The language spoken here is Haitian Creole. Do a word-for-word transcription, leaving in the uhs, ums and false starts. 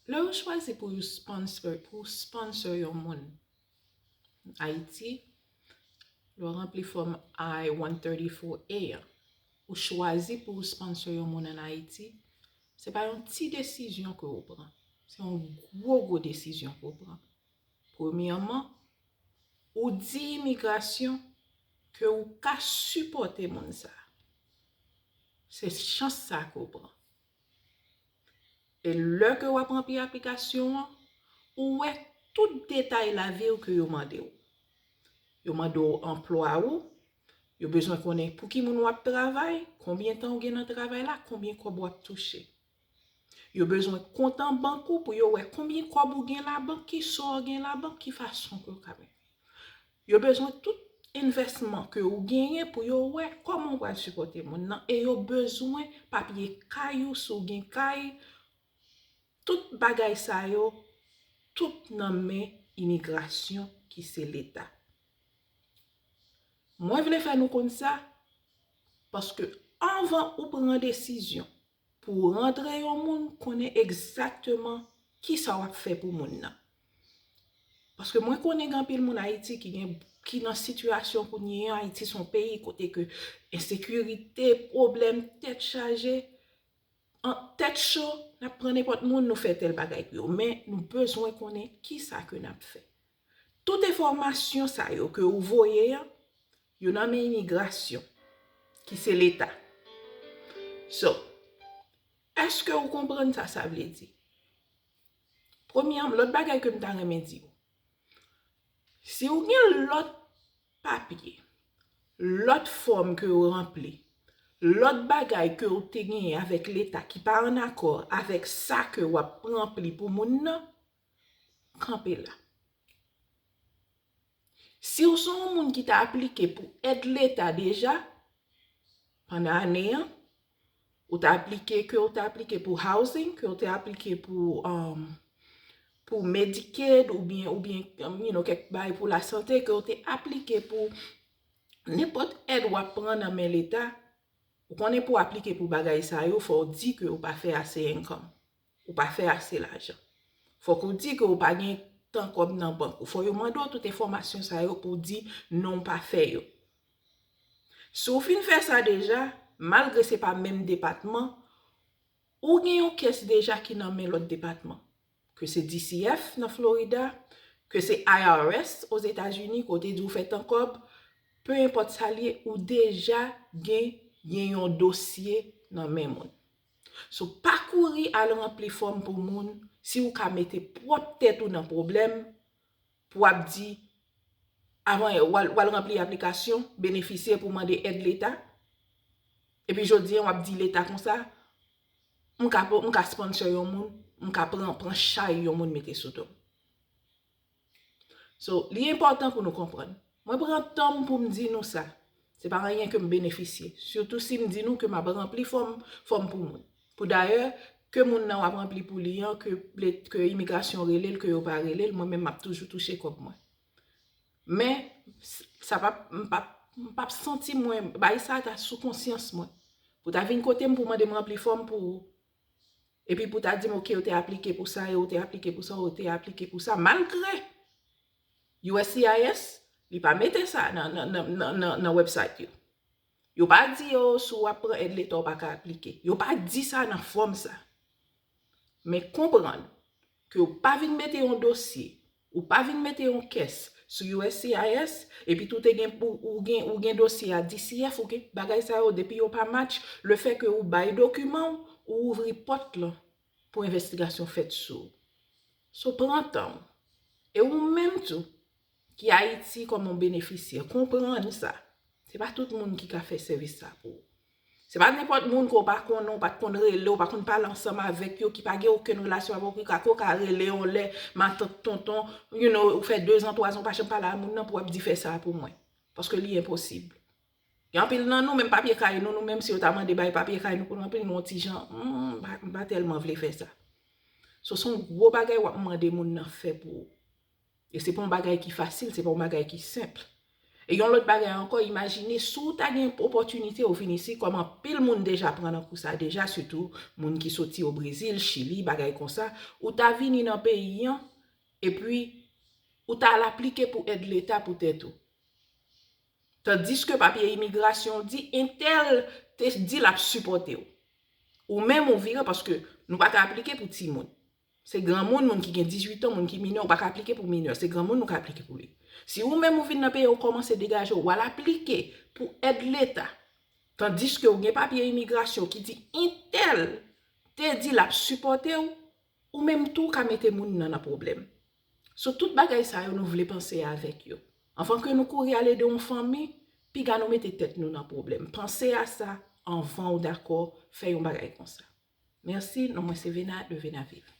Lè ou chwazi pou ou sponsor, pou ou sponsor yon moun Ayiti, lè w ranpli fòm I one thirty-four A an, ou chwazi pou ou sponsor yon moun ann Ayiti, se pa yon ti desizyon ke ou pran. Se yon gwo, gwo desizyon ke ou pran. Premyèman, ou di imigrasyon ke ou ka sipòte moun sa. Se chans sa ke ou pran. E lè ke w ap ranpli aplikasyon an, ou wè tout detay lavi w ke yo mande w. Yo mande w anplwa ou, yo bezwen konnen pou ki moun w ap travay, konbyen tan w gen nan travay la, konbyen kòb w ap touche. Yo bezwen kont an bank ou pou yo wè konbyen kòb ou gen labank, ki sa w gen labank, ki fason ke w ka mennen. Yo bezwen tout envèsman ke ou genyen pou yo wè kòman w pral sipòte moun nan, e yo bezwen papye kay ou, si w gen kay, tout bagay sa yo, tout nan men imigrasyon ki se Leta. Mwen vle fè nou konn sa, paske anvan ou pran desizyon pou rantre yon moun, konnen egzakteman ki sa w ap fè pou moun nan. Paske mwen konnen gen anpil moun Ayiti ki gen, ki nan sitiyasyon kounye a. Ayiti se yon peyi kote ke ensekirite, pwoblèm, tèt chaje, an tèt cho, n ap pran nenpòt moun, nou fè tèl bagay pou yo. Men nou bezwen konnen ki sa ke n ap fè. Tout enfòmasyon sa yo ke ou voye an, yo nan men imigrasyon, ki se Leta. So, èske ou konprann sa sa vle di? Premyè, lòt bagay ke m ta renmen di w, si w gen lòt papye, lòt fòm ke w ranpli, lòt bagay ke w te genyen avèk Leta ki pa an akò avèk sa ke w ap ranpli pou moun nan, kanpe la. Si w se yon moun ki ta aplike pou èd Leta deja, pandan ane an, ou ta aplike, ke w ta aplike pou housing, ke w te aplike pou, um, pou Medicaid oubyen, oubyen, um, you know, kèk bagay pou lasante, ke w te aplike pou nenpòt èd w ap pran nan men Leta, ou konnen pou w aplike pou bagay sa yo, fò w di ke w pa fè ase income, ou pa fè ase lajan. Fòk ou di ke w pa gen tan kòb nan bank ou. Fò yo mande w tout enfòmasyon sa yo pou w di non, w pa fè yo. Si w fin fè sa deja, malgre se pa menm depatman, ou gen yon kès deja ki nan men lòt depatman. Ke se D C F nan Florida, ke se I R S Ozetazini, kote di w fè tan kòb, pe enpòt sa l ye, ou deja gen, gen yon dosye nan men moun. So, pa kouri al ranpli fòm pou moun si w ka mete pwòp tèt ou nan pwoblèm pou w ap di, avan yè, w al, w al ranpli aplikasyon, benefisye pou mande èd Leta. Epi jodi a, w ap di Leta konsa, m ka, m ka sponsor yon moun, m ka pran, pran chay yon moun mete sou do m. So, li enpòtan pou nou konprann. Mwen pran tan m pou m di nou sa. Se pa anyen ke m benefisye. Sitou si m di nou ke m ap ranpli fòm, fòm pou moun. Pou dayè, ke moun nan w ap ranpli pou li an, ke, ke imigrasyon rele l, ke yo pa rele l, mwen menm m ap toujou touche kòb mwen. Men, s-, sa p ap, m p ap, m p ap santi mwen, bagay sa ta sou konsyans mwen. Pou ta vin kote m pou mande m ranpli fòm pou ou. Epi pou ta di m, "Ok, ou te aplike pou sa, e ou te aplike pou sa, ou te aplike pou sa." Malgre U S C I S, li pa mete sa nan, nan, nan, nan, nan, nan website yo. Yo pa di yo, si w ap pran èd Leta, ou pa ka aplike. Yo pa di sa nan fòm sa. Men konprann ke w pa vin mete yon dosye, ou pa vin mete yon kès sou U S C I S, epi tou te gen, ou, ou gen, ou gen dosye a D C F, ou gen bagay sa yo, depi yo pa match, lefètke ou bay dokiman w, ou ouvri pòt lan pou envestigasyon fèt sou ou. So, pran tan w. E ou menm tou, ki Ayiti kòm yon benefisyè, konprann sa. Se pa tout moun ki ka fè sèvis sa pou ou. Se pa nenpòt moun ke w pa konnen, w pa t konn rele, w pa konn pale ansanm avèk yo, ki pa gen okenn relasyon avèk ou, ki ka, ke w ka rele yon lè, matant, tonton, you know, ou fè dezan, twazan, w pa janm pale a moun nan pou w ap di, "Fè sa pou mwen." Paske li enposib. Gen anpil nan nou, menm papye kay nou, nou menm, si yo ta mande bay papye kay nou pou nou ranpli, nou yon ti jan, "Hmm, m pa, m pa tèlman vle fè sa." So, se yon gwo bagay w ap mande moun nan fè pou ou. E se pa yon bagay ki fasil, se pa yon bagay ki senp. E yon lòt bagay ankò, imajine si w ta gen opòtinite ou vin isit, kòm anpil moun deja pran nan kou sa deja, sitou moun ki soti o Brezil, Chili, bagay konsa, ou ta vini nan peyi an, epi ou ta al aplike pou èd leta pou tèt ou. Tandiske papye imigrasyon di entèl te di l ap sipòte w. Ou menm ou vire paske nou pa ka aplike pou timoun. Se granmoun, moun ki gen dizuit an, moun ki minè, ou pa ka aplike pou minè. Se granmoun nou ka aplike pou li. Si ou menm ou vin nan peyi, ou kòmanse degaje, ou al aplike pou èd leta. Tandiske ou gen papye imigrasyon ki di entèl te di l ap sipòte w, ou menm tou ka mete moun nan nan pwoblèm. So tout bagay sa yo nou vle panse avèk yo. Anvan ke nou kouri al ede yon fanmi, piga nou mete tèt nou nan pwoblèm. Panse a sa anvan ou dakò fè yon bagay konsa. Mèsi, non mwen se Vena de Vena Viv.